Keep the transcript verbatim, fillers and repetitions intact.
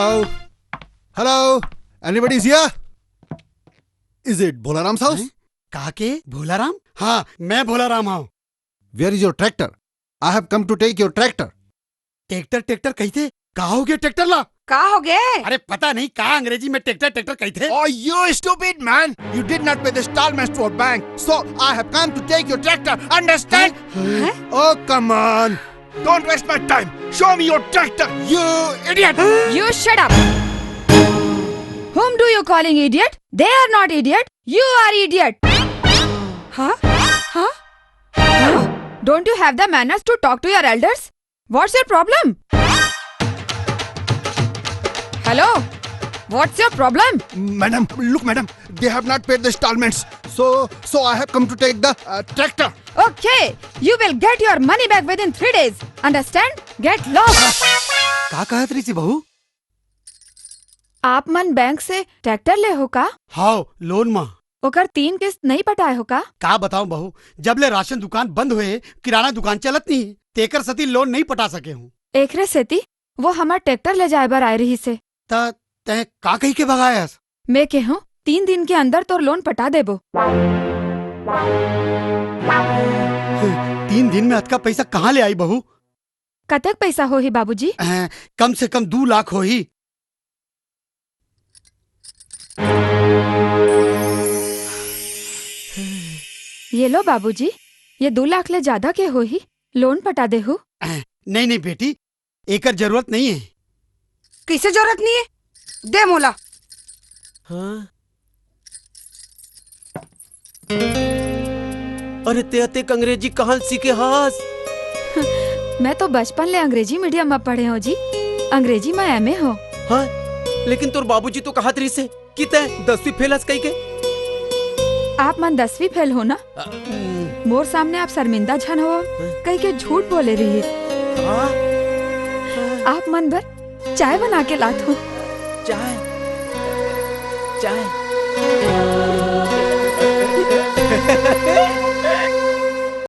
Hello? Hello? Anybody is here? Is it Bhola Ram's house? हैं? का के? भोला राम? हाँ, मैं भोला राम हूँ। Where is your tractor? I have come to take your tractor. Tractor, tractor कहिथे? का हो गया ट्रैक्टर ला? का हो गए? अरे पता नहीं का अंग्रेजी में ट्रैक्टर, ट्रैक्टर कहिथे। Oh, you stupid man! You did not pay the installments to our bank, so I have come to take your tractor. Understand? हैं? Oh, come on! Don't waste my time. Show me your tractor, you idiot! You shut up! Whom do you calling idiot? They are not idiot. You are idiot. Huh? Huh? Huh? Don't you have the manners to talk to your elders? What's your problem? Hello? What's your problem? Madam, look, madam, they have not paid the installments. So, so I have come to take the uh, tractor. Okay, you will get your money back within three days. Understand? Get lost. का कहत रही थी बहू? आप मन bank से tractor ले हो का? हाव, लोन मा। ओकर तीन किस्त नहीं पटाए हो का? का बताऊं बहू, जब ले राशन दुकान बंद होए, किराना दुकान चलत नहीं, तेकर सेती लोन नहीं पटा सके हूँ। एकरे सेती वो हमर ट्रैक्टर ले जाए बर आए रहिस हे। त तैं का कही के भगायस? मैं केहेंव, तीन दिन के अंदर तोर लोन पटा देबो। तीन दिन में अतका पैसा कहाँ ले आई बहू? कतेक पैसा होही बाबूजी? अ, कम से कम दू लाख होही। ये लो बाबूजी, ये दू लाख ले ज्यादा के होही, लोन पटा देहू। अ, नहीं, नहीं बेटी, एकर जरूरत नहीं है। कैसे जरूरत नहीं है? दे मोला। हाँ? अरे, ते अतेक अंग्रेजी कहाँ सीखे हस? मैं तो बचपन ले अंग्रेजी मीडियम में पढ़े हूँ जी, अंग्रेजी में एमए हो। हाँ, लेकिन तोर बाबूजी तो कहत रहिस हे कि तैं दसवीं फेल हस कहिके। आप मन दसवीं फेल हो ना? अ, हम्म। मोर सामने आप शर्मिंदा झन हो, हाँ? कहिके झूठ बोले रहिस। हाँ? आप मन बर चाय बना के लात हूँ। चाय? चाय?